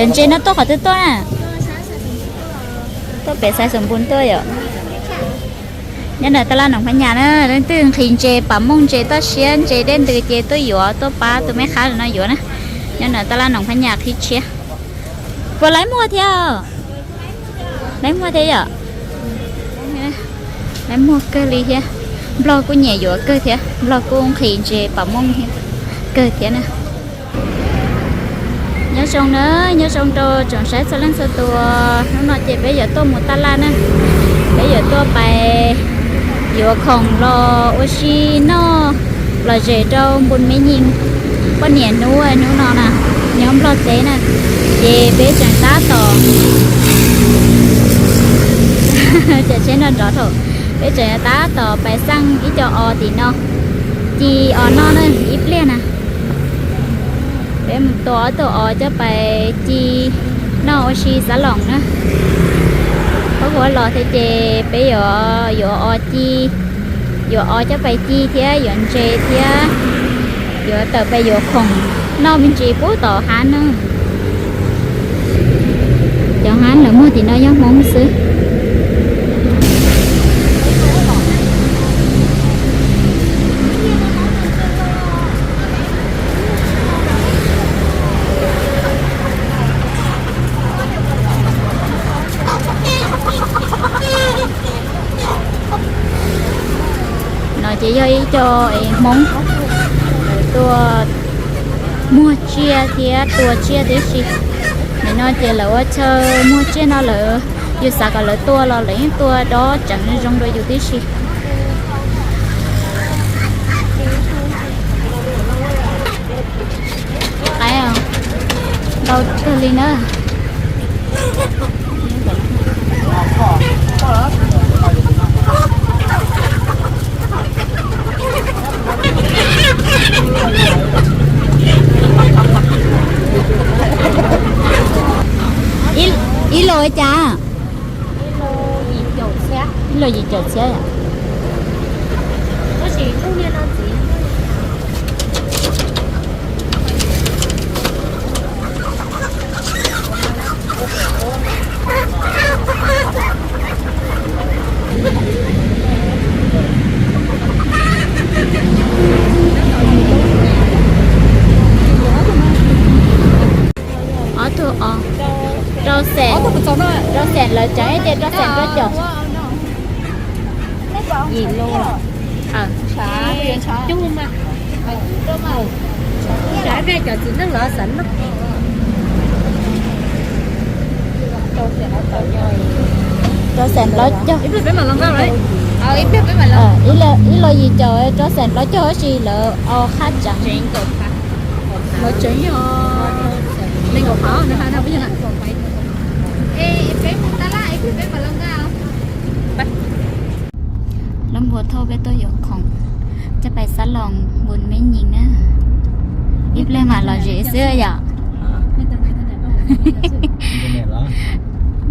Ntses no tuaj qhov twg tuaj na? Tuaj pem Xaiv Xoom Npus tuaj yom. Nyob ntawm tab laj Noom Phab Nyas na, leej twg nqhis ntses pam mooj, ntses toj siab, ntses dej ntws ces tuaj yuav, tuaj pab tus me qhab no yuav na. Nyob ntawm tab laj Noom Phab Nyas qhib tshiab. Puas laib muag thiab? Laib muag thiab yom? Laib muag kawg li thiab. Nplog kuj nyiam yuav kawg thiab, Nplog kuj nqhis ntses pam mooj kawg thiab na. Nyob zoo na, nyob zoo rau tsoom saib txhua leej txhua tus. Hnub no ces peb yuav tuaj mus taj laj na, peb yuav tuaj pais yuav khoom los ua si noj lom zem rau npus me nyim poj niam hnub, hnub no na, nyob Nplog teb na, ces peb tseem tab tom, cov tsheb no nrov dhau, peb tseem tab tom pais xaj ib co os tim no ci os noj na ib pliag na. Peb mus tua ob tug os coj pais ci noj ua si xav loos na. Qhov huav los thiab ces peb yuav, yuav os ci, yuav os coj pais ci thiab yuav ntses thiab yuav tawm pais yuav khoom noj me ntsis pub tom hav na. Cov hav lawv muag tim no yog Hmoob xwb. No ces yog ib co es Hmoob tuaj muag tsiaj thiab tua tsiaj tib si. Nim no ces lawv ua chaw muag tsiaj no lawv, yus xav kom lawv tua los lawv yeej tua dob tseev zoo rau yus tib si. Qaib ntau kawg li na. Ib lus ua cas? Ib lus yim caum txhiab. Ob tug os, rau xees, rau xees lawv tseem ib tias rau xees rau caum. Rau xees plaub caug. Ib los yim caum, rau xees plaub caug tab sis lawv os qhab tseev. Lawv tseev yog nees nkaum phav. Lub npua thauj peb tuaj yuav khoom coj pais xab loos npus me nyim na. Ib pliag mam los zem xwb yom.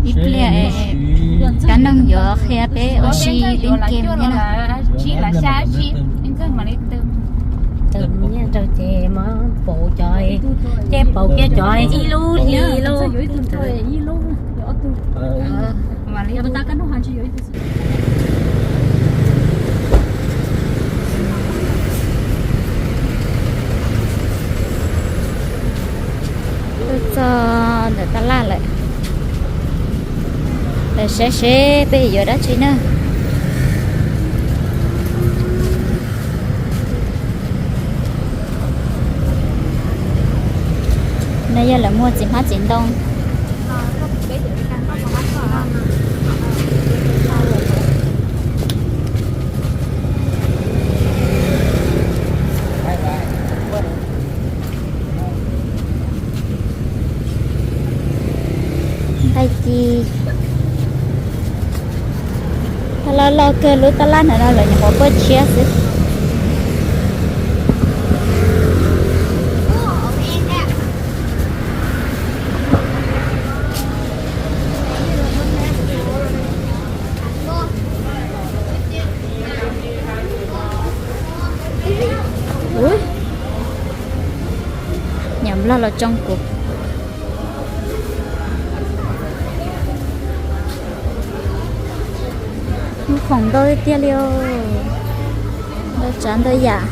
Ib pliag Kab Noog yuav qhia peb ua si li game thiab na. Rau ces pauv cov, ces pauv kiag cov ib lub hli lub. Tuaj txog ntawm tab laj lawm, lawv saib seb peb yuav dab tsi na. No yog lawv muag txiv hmab txiv ntoo. Nqaij ci. Tab laj loj kawg, lub tab laj ntawm no lawv nyuam qhuav puag tshiab xwb. Ub, nyob Nplog los tsoo kuv. Khoom ntau tiag tiag li os, ntau tsav ntau yam.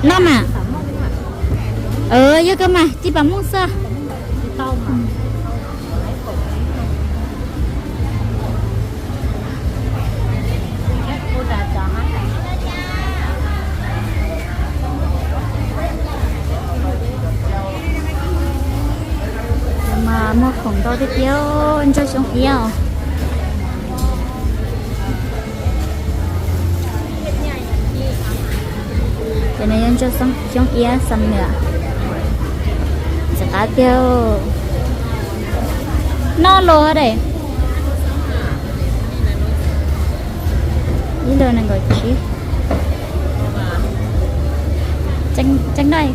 Noj mas, yog koj mas ci pas mooj xwb. Mas muaj khoom ntau tiag tiag, ntsuag xyoob iab os. Cov no yog ntsuag xyoob iab xam nwm, ntxim qab tiag. Noj los dais, ib los nees nkaum tsib, tseeb dais,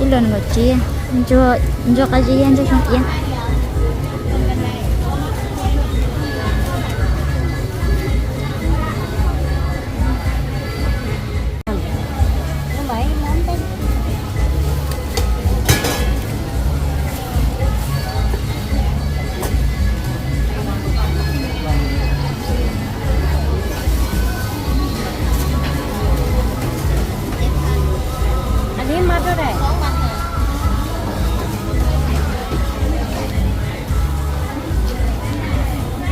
ib los nees nkaum tsib, ntsuag qab zib, ntsuag xyoob iab. Aneb mas rau dais.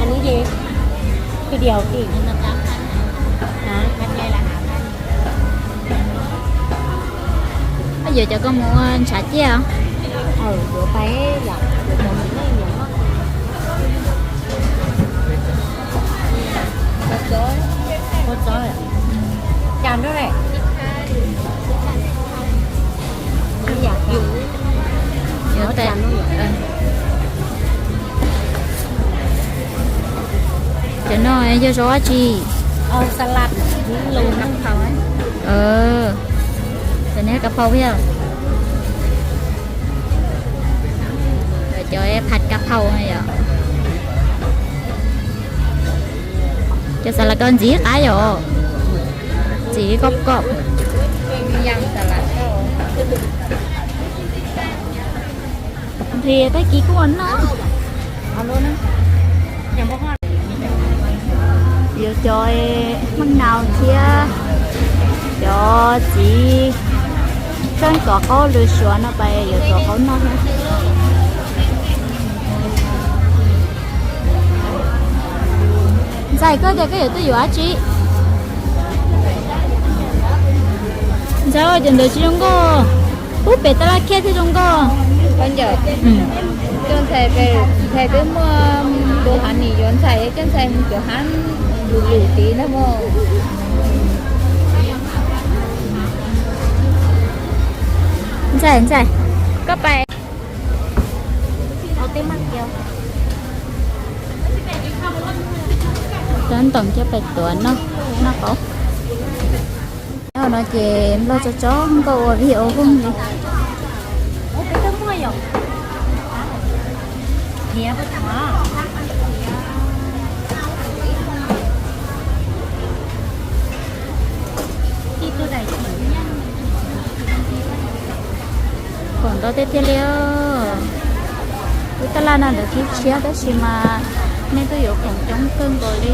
Aneb ces phi diaus ti. Yuav cov koj mus ua ntshav ciaj. Yuav pais yom, yuav cov mus nej yuav no. Ua txob, ua txob, cas nrog Cov no yog zov dab tsi? Cov no kav phau thiab. Cov phaj kav phau yom. Cov xav las koj ntxim qab yom, ntxim koj koj. Nqhis tag kis kuj ua noj. Yuav cov maj nau thiab cov txiv tseeb, cov qaub lws suav no pais yuav cov qaub noj thiab. Ntxhais, koj tias koj yuav tuaj yuav dab tsi? Ntxhais, cov ntawd tsis zoo nkauj, pub pem tab laj khiab thiaj zoo nkauj. Coj ntxhais, ntxhais twb muaj tus hav nim yuav ntxhais, coj ntxhais mus cov hav lwm lwm tid na mog. Ntxhais, ntxhais, koj pais. Tab ntoos coj pais tuav noj, noj qaub. Nyob no ces nplog tso tso nkauj ua video voog li. Khoom ntau tiag tiag li os. Lub tab laj no ntawd khib tshiab tab sis mas nej tuaj yuav khoom coob kawg nkaus li.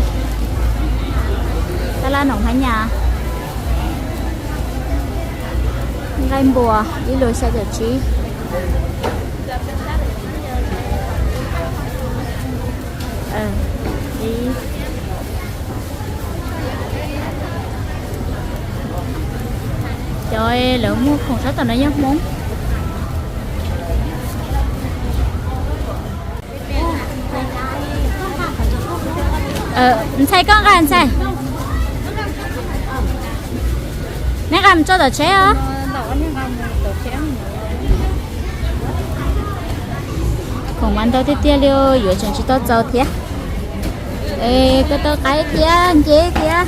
Tab laj noom hab nyas, nqaij npua ib lus xya caum tsib. Cov lawv muag khoom sab tom no yog Hmoob. Ntxhais, koj nqa ntxhais. Neb nqa mus tso tom tsheb os. Khoom mas ntau tiag tiag li, yuav tseem tsis tau txaus thiab. Es koj tau qaib thiab nceb thiab.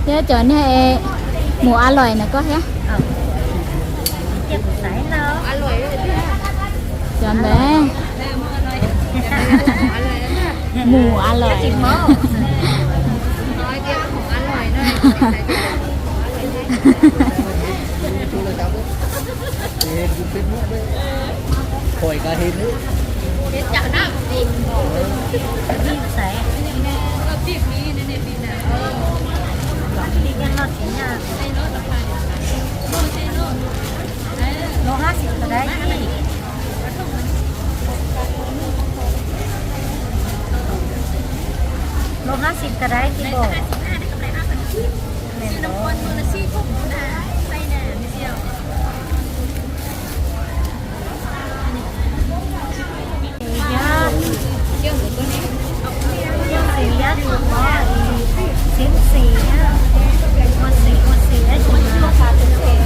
Thiab cov niag mus a loim na koj thiab. Cov ntawd mus a loim. Lub hab xim ka dai ti bo.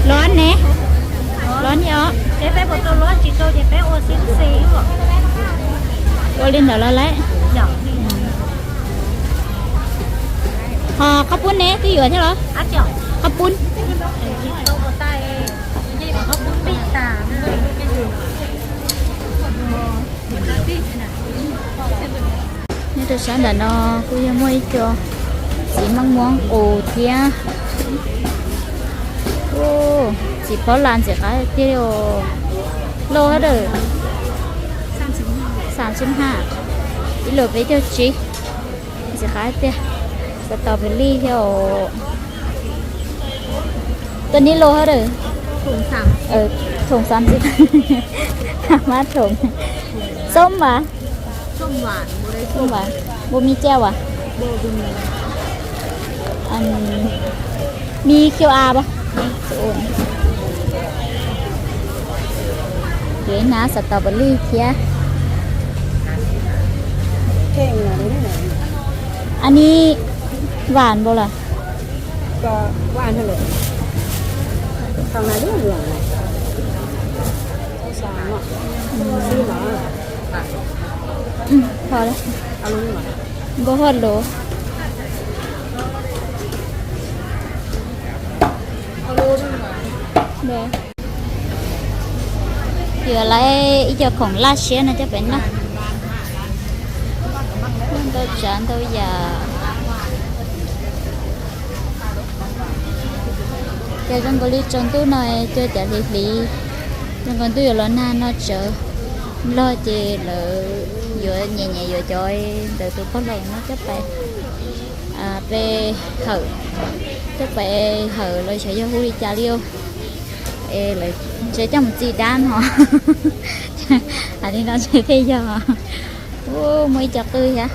Los ne, los ne os. Ua li ntawd los lawm. Ho qhov pub ne twb yuav thiab los? Qhov pub. Nyob rau sab ntawm no kuj yog muaj ib co txiv maj muab qus thiab. Txiv phaub las ntxim qab tiag os. Loj hab dawm. Xam xub haj, ib lus peb caug tsib. Ntxim qab tiag. Xav tau pes lij thiab os. Tuaj nib loj hab dawm. Thoom xam xub, mab thoom. Xoob mas. Xoob mas, npua mi caj as. Mi Q R pab. Kev hnav xav tau pes lij thiab. An nib vam npaum lawm. Npaum hov los. Yuav lawv ib co khoom laj siab no coj pem noj. Ntau tsav ntau yam. Ces zoo nkaus li tsaus ntuj no, cov cav hliv hliv, zoo nkaus ntuj yuav los nag no tsawv. Nplog ces lawv yuav nyiam nyiam yuav cov ntawd tus pog laus no coj pais, peb hawm, coj pais hawm los xyov yog hu li cas li os. Es lawv ntshe coj mus txi dab no. Hais li no ntshe thiaj yog. Ub, muaj ib co qwj thiab.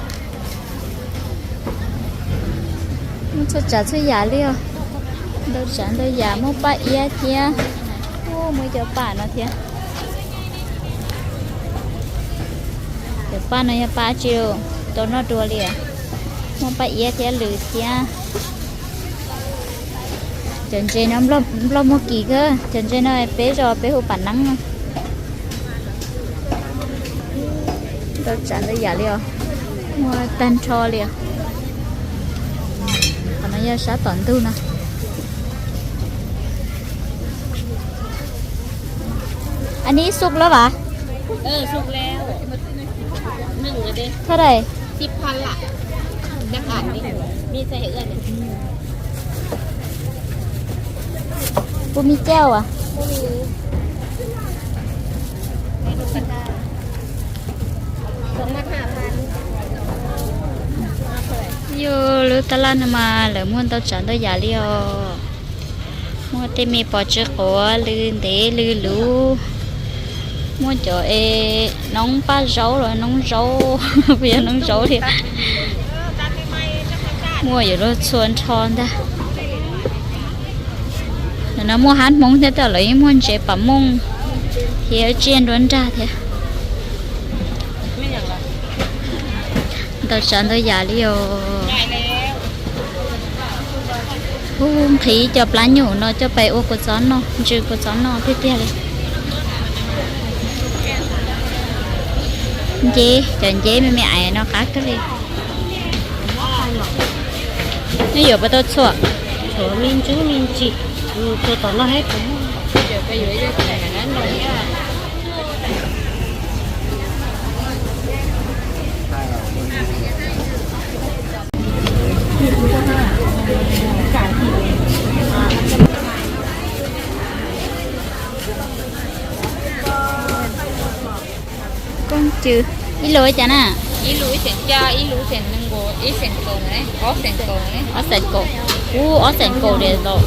Muaj txhua tsav txhua yam li os. Ntau tsav ntau yam, muaj paj iab thiab. Ub, muaj ib co paj no thiab. Cov paj no yog paj tsi, tau noj dua li. Muaj paj iab thiab lws thiab. Cov ntses no nplog muag kis kawg, cov ntses no peb zos peb hu pam neeb no. Ntau tsav ntau yam li os, muaj tag nrho li os. Qhov no yog sab tom ntug no. An nib xub lawm vas? Thaj dais? Puas mi caj as? Yus lub tab laj no mas lawv muaj ntau tsav ntau yam li os. Muaj tej me pos tsw quav, lws ntev lws luv. Muaj cov es noob paj zaub los noob zaub, puas yog noob zaub thiab. Muaj yuav luag txhua nrho ntag. Ntawm no muaj hab hmoob thiab, tam lawv yeej muaj ntses pam mooj thiab tsiaj nruab nrag thiab. Ntau tsav ntau yam li os. Ub, nqhis cov plab nyuam no coj pais ua kua txob noj, ntsw kua txob noj tiag tiag li. Nceb, cov nceb me me ais no qab kawg li. Nej yuav puas tau txhuam? Tshuav me ntsuab me ntsim, tshuav tom no thiab. Koob cw, ib lus ua cas na? Ib lus ib xeem, ib lus ib xeem, ob xeem kaum, ub, ob xeem kaum li los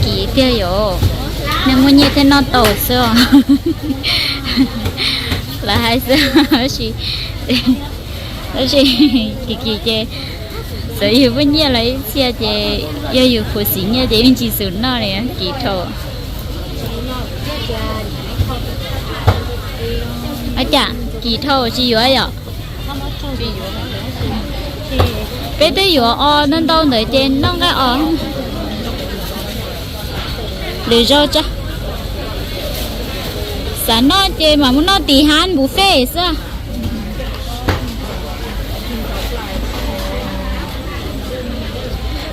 kim tiag yom. Nej muaj nyiaj thiaj noj tau xwb os. Lawv hais xwb, tab sis, tab sis kim kim ces txawm yus muaj nyiaj los ib txhia ces yog yus khuv xim nyiaj ces yeej tsis xum noj li, kim dhau. Ua cas kim dhau tsis yuav yom? Peb twb yuav os, ntau ntau ntawd ces noj nqaij os. Lwm zaus tso. Xav noj ces mam mus noj tim hab buffet xwb.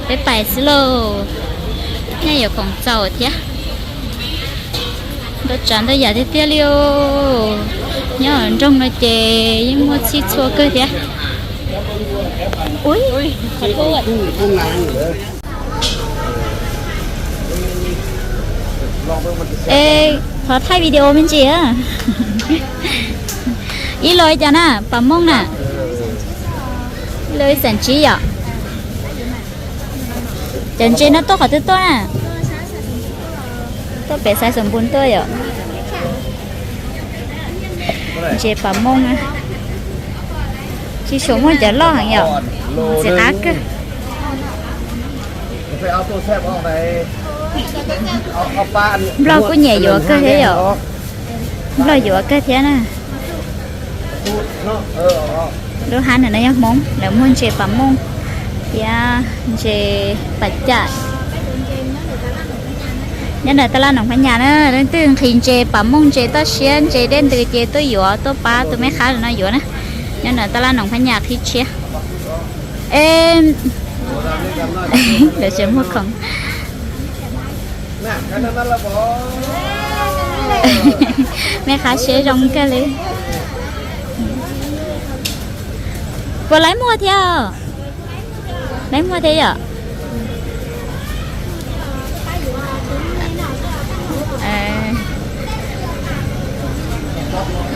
Peb pais xwb lauj. Nyaj yuav khoom txaus thiab. Ntau tsav ntau yam tiag tiag li os. Nyob nroog no ces yeej muaj txhij txhua kawg thiab. Ui, thov thaij video me ntsis. Ib los cas na, pam mooj na? Ib los ib xeem tsib yom? Cov ntses no tuaj qhov twg tuaj na? Tuaj pem Xaiv Xoom Npus tuaj yom? Ntses pam mooj na. Tsis tshua muaj cov loj heev yom? Ntxim qab kawg. Nplog kuj nyiam yuav kawg thiab yom? Nplog yuav kawg thiab na. Lub hab no yog Hmoob, lawv muag ntses pam mooj thiab ntses pam cam. Nyob ntawm tab laj Noom Phab Nyas na, leej twg nqhis ntses pam mooj, ntses toj siab, ntses dej ntws ces tuaj yuav, tuaj pab tus me qhab no yuav na. Nyob ntawm tab laj Noom Phab Nyas qhib tshiab. Es lawv tseem muag khoom. Me qhab siab zoo kawg li. Puas laib muag thiab? Laib muag thiab yom?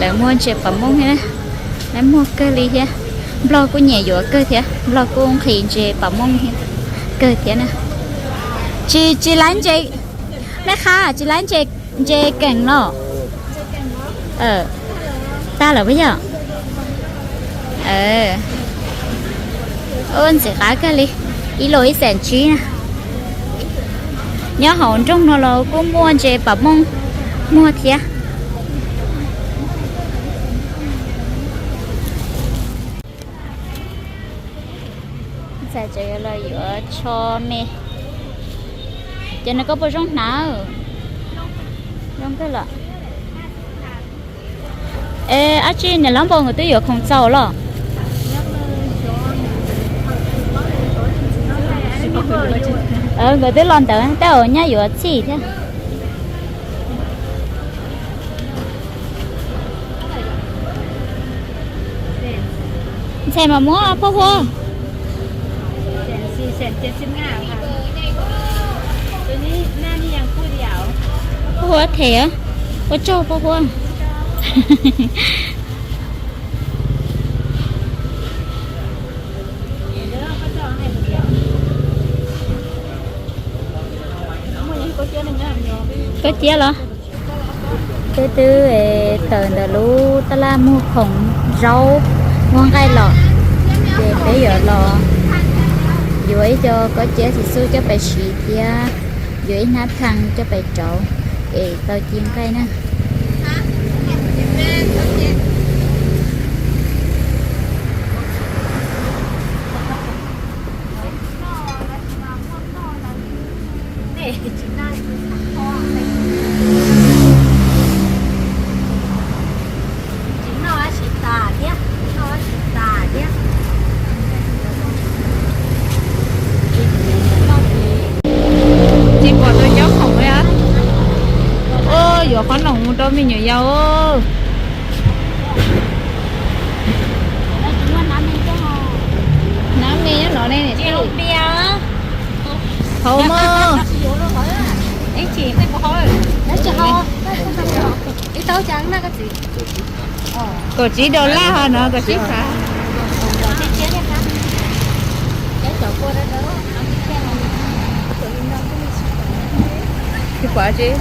Lawv muag ntses pam mooj thiab, laib muag kawg li thiab. Nplog kuj nyiam yuav kawg thiab, nplog kuj nqhis ntses pam mooj kawg thiab na. Tsis, tsis laib ntses, me qhab tsis laib ntses, ntses keem los? Tag lawm puas yog? Ua ntxim qab kawg li, ib los ib xeem tsib na. Nyob hauv nroog no los kuj muaj ntses pam mooj muag thiab. Ntxhais tseem yuav los yuav tsho me. Ces nws koj puas zoo hnav? Zoo kawg los. Es ab tsi niam laub npau nkawd twb yuav khoom txaus los? Nkawd twb los ntawd tej zaum nyaj yuav txhij thiab. Ntxhais mas muab phauj huab. Phauj huab them, ua tsaug phauj huab. Koj ciab los? Peb twb tawm ntawm lub taj laj muag khoom, zaub, muag nqaij los, ces peb yuav los yuav ib co kob ciab txiv xub coj pais siv thiab yuav ib hnab thaj coj pais rauv es tau ci nqaij na. Tsis pom tus nyob khoom li. Yuav qhob noom mus rau me nyuam yaus. Hnab me nyob no ne. Tsis hau pias. Hauv mog. Kaum tsib dollar ho no, kaum tsib xav. Tsis pom tsis.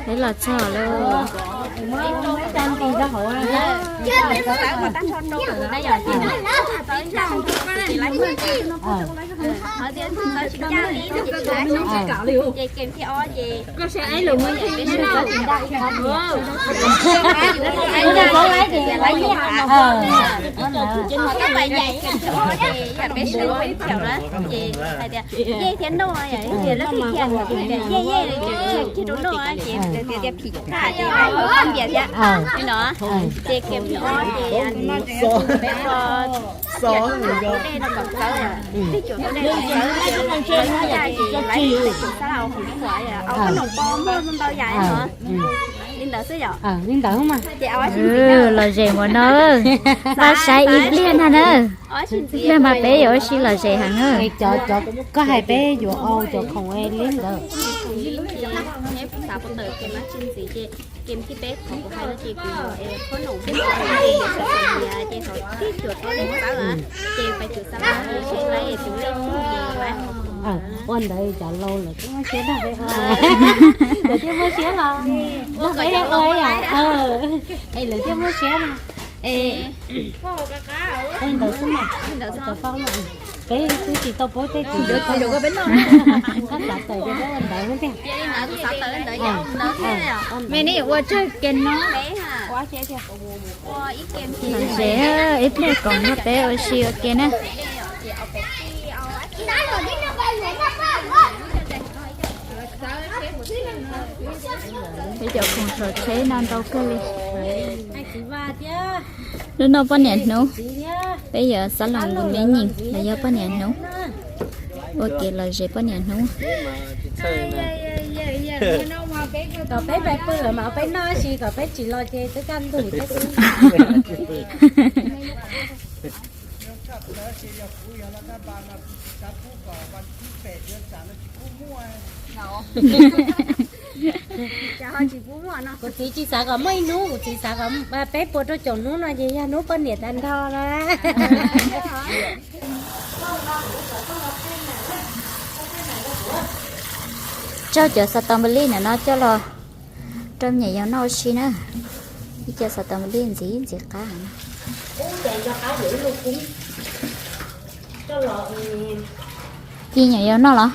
Peb los txog lawm. Ces peb sawv thiab noj, yej thiab noj, ces yej yej kiag rau noj, ces tias tias phim qaj ces pab npias thiab no. Ces kem ob ces peb kho tias thaum dej no kom txawv, twb cuam thaum dej kom txawv ces lawv cia ces lawv tus xab laug hauv qhuav au koj noom pov muaj ntau yam no. Li ntawd xwb yom. Li ntawd mas ces los zem ua no. Pab saib ib pliag na na. Ib pliag mas peb yuav ua si los zem heev na. Cov, cov koj hais peb yuav au cov khoom li ntawd. Ces peb qhov kuv hais no ces kuv yuav es qhob noom peb niam ces thaum twb cuam thaum dej txawv ces pais cuam xab laj ces seb lawv tus lej xwb ces lawv ua ntawd cov laus lawv twb muaj siab nrog peb ua. Lawv thiaj muaj siab los nrog peb ua yom. Es lawv thiaj muaj siab no. Es ua ntawd xwb mas, cov poj mas peb twb tsis tau paub tej tus yuav tau yuav peb noj. Koj xav tawm ces peb ua ntawd tiag. Me nej ua tsawg ke no. Los zem ib pliag koom nrog peb ua si ua ke na. Peb cov khoom saum tsheb no ntau kawg li. Lub no poj niam hnub, peb yuav xab loos nkus me nyeem los yog poj niam hnub, ua kev los zem poj niam hnub. Kom peb pais pw mas peb noj si kom peb tsis los ces twb kaj ntug thiab xwb. Kuv txiv tsis xav kom muaj ib hnub, kuv txiv xav kom peb puas rau caum hnub no ces yog hnub poj niam tag nrho no. Tso cov xav tau npaum li no coj los rau me nyuam yaus noj ua si na. Ib co xav tau npaum li ntxiv ntxiv qab. Ci nyuam yaus noj los?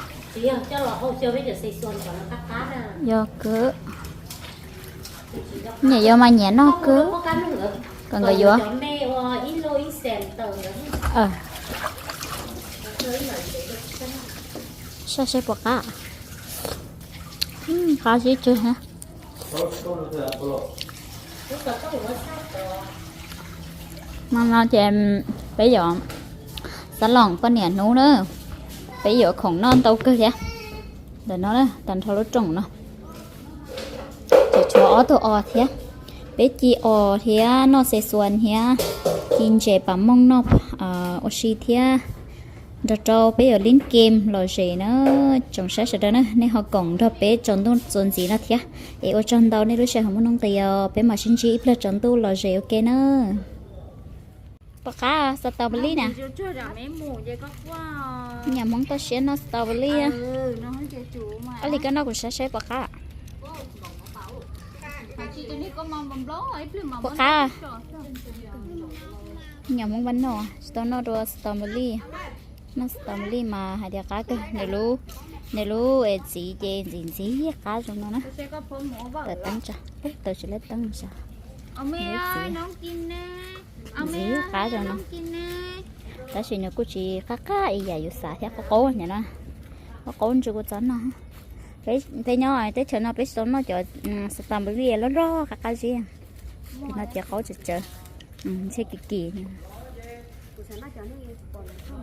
Yog kawg. Nyuam yaus mas nyiam noj kawg. Kom nkawd yuav. Saib seb puas qab. Qab sib tsw. Hmo no ces peb yuav xav loos poj niam hnub na, peb yuav khoom noj ntau kawg thiab. Ntawm no tag nrho lub rooj no ces tshuav ob tug os thiab, peb ci os thiab noj xes xuas thiab, ci ntses pam mooj noj ua si thiab. Nrog rau peb yuav lib kem los zem na. Tsoom saib sawv daws na, nej ho koom nrog peb tsaus ntuj txuas ntxiv no thiab, es ua tsaug ntau nej lub sij hawm muaj nuj nqis os, peb mam sib ntsib ib pliag tsaus ntuj los zem ua ke na. Puas qab xav tau npaum li na? Nyuam Hmoob toj siab noj strawberry. Ob li koj noj kuv saib saib puas qab. Puas qab? Nyuam Hmoob Vaj noj, tsis tau noj dua strawberry. Noj strawberry mas hais tias qab kawg, nws lub, nws lub txiv ces ntxim ntxim qab zoo no na. Tawm teeb tso, tawm tsis lab teeb tso. Ntxim qab zoo no. Tab sis nws kuj tsis qab qab ib yam yus xav thiab, qaub qaub ntawm no, qaub qaub ntsw kuj txhob noj. Peb nyob teb chaws no peb tsis tau noj cov strawberry loj loj qab qab zib, no ces qaub tsawv tsawv, ntshe kim kim.